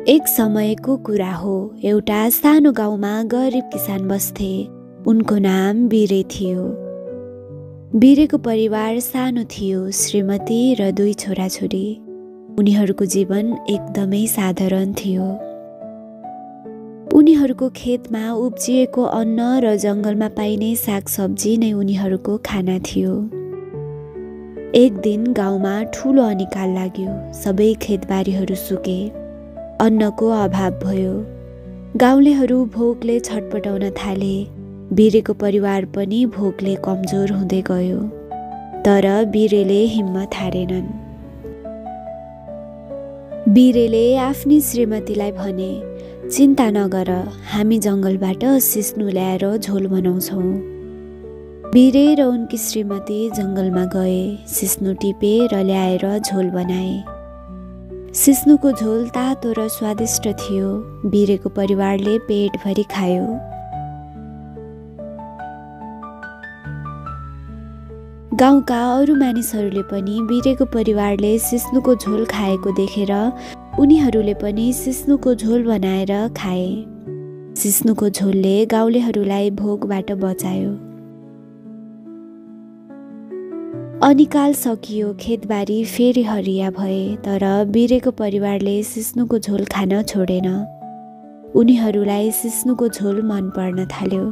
एक समयको कुरा हो, एउटा सानो गाउँमा गरिब किसान बस्थे। उनको नाम बिरे थियो। बिरेको परिवार सानो थियो, श्रीमती र 2 छोराछोरी। उनीहरूको जीवन एकदमै साधारण थियो। उनीहरूको खेतमा उब्जिएको अन्न र जङ्गलमा पाइने सागसब्जी नै उनीहरूको खाना थियो। एक दिन गाउँमा ठुलो अनिकाल लाग्यो। सबै खेतबारीहरू सुके, अन्नको अभाव भयो। गाउँलेहरू भोकले छटपटाउन थाले। बिरेको परिवार पनि भोकले कमजोर हुँदै गयो। तर बिरेले हिम्मत हारेनन्। बिरेले आफ्नी श्रीमतीलाई भने, चिन्ता नगर, हामी जङ्गलबाट सिस्नु ल्याएर झोल बनाउँछौँ। बिरे र उनकी श्रीमती जङ्गलमा गए, सिस्नु टिपे र ल्याएर झोल बनाए। सिस्नुको झोल तातो र स्वादिष्ट थियो। बिरेको परिवारले पेटभरि खायो। गाउँका अरू मानिसहरूले पनि बिरेको परिवारले सिस्नुको झोल खाएको देखेर उनीहरूले पनि सिस्नुको झोल बनाएर खाए। सिस्नुको झोलले गाउँलेहरूलाई भोकबाट बचायो। अनिकाल सकियो, खेतबारी फेरि हरिया भए। तर बिरेको परिवारले सिस्नुको झोल खान छोडेन। उनीहरूलाई सिस्नुको झोल मन पर्न थाल्यो।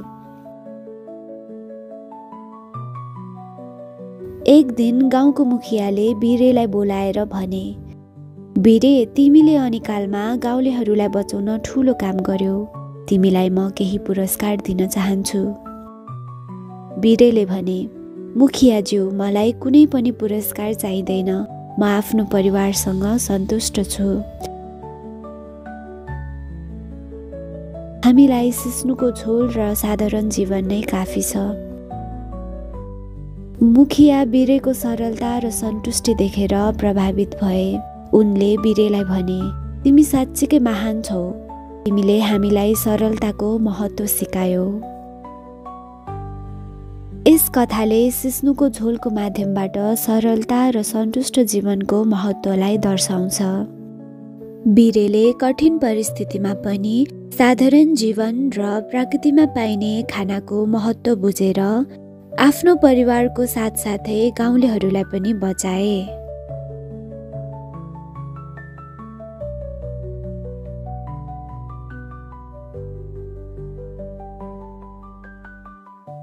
एक दिन गाउँको मुखियाले बिरेलाई बोलाएर भने, बिरे, तिमीले अनिकालमा गाउँलेहरूलाई बचाउन ठुलो काम गर्यौ। तिमीलाई म केही पुरस्कार दिन चाहन्छु। बिरेले भने, मुखियाज्यू, मलाई कुनै पनि पुरस्कार चाहिँदैन। म आफ्नो परिवारसँग सन्तुष्ट छु। हामीलाई सिस्नुको झोल र साधारण जीवन नै काफी छ। मुखिया बिरेको सरलता र सन्तुष्टि देखेर प्रभावित भए। उनले बिरेलाई भने, तिमी साँच्चीकै महान छौ। तिमीले हामीलाई सरलताको महत्त्व सिकायौ। यस कथाले सिस्नुको झोलको माध्यमबाट सरलता र सन्तुष्ट जीवनको महत्त्वलाई दर्शाउँछ। बिरेले कठिन परिस्थितिमा पनि साधारण जीवन र प्रकृतिमा पाइने खानाको महत्त्व बुझेर आफ्नो परिवारको साथसाथै गाउँलेहरूलाई पनि बचाए।